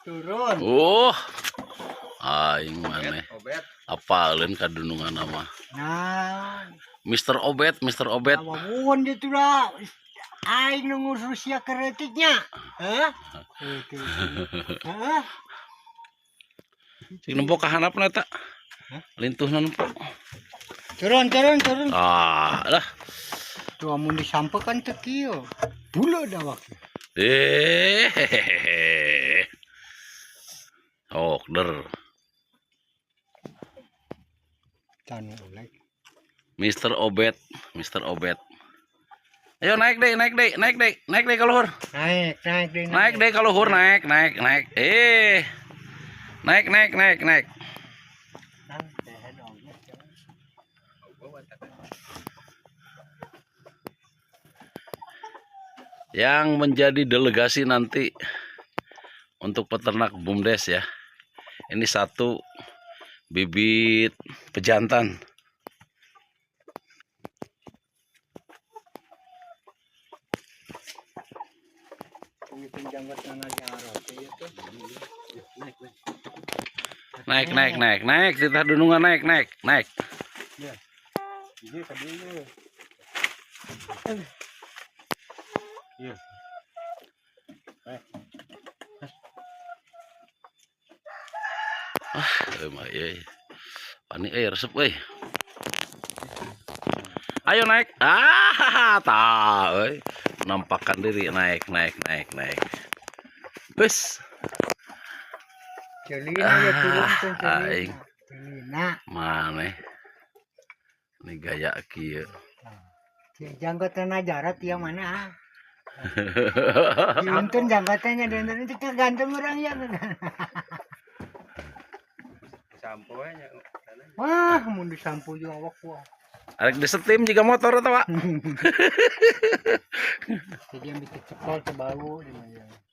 Turun. Oh. Aing maneh. Obet. Apaleun kadunungan mah. Nah, Mr. Obet, Mr. Obet. awon gitu lah. Aing nu ngurus sia keretiknya. Hah? Itu. Hah? Sing nempo ka handapna eta. Lintuhna nempo. Turun, turun, turun. Ah, lah. Tuh amun disampe kan teu kieu. Buleud awak. Eh. Sok der. Tanu ulek. Mr. Obet, Mr. Obet. Ayo naik deh, naik deh, naik deh, naik deh ka luhur. Naik, naik deh. Naik deh ka luhur, naik, naik, naik. Eh. Naik, naik, naik, naik. Nang, teh dong. Yang menjadi delegasi nanti untuk peternak BUMDes ya. Ini satu bibit pejantan. Naik, naik, naik, naik. Kita dunungan naik, naik, naik. Ini kadinya. Iya. Eh, mah, iya. Panik resep euy. Ayo naik. Ah, ta euy. Nampakkan diri naik, naik, naik, naik. Wis, Celina ya turun tuh Ah, aing. celina. Celina. Maneh. Ini gaya kieu. Janggot tanah jarat ya mana? Diuntun janggotannya diuntun itu tergantung orang ya. Sampo nya. Wah, mun disampu juga awak wah. Arek disetim juga motor atau Pak? Jadi ambil kecepol ke bau di mana.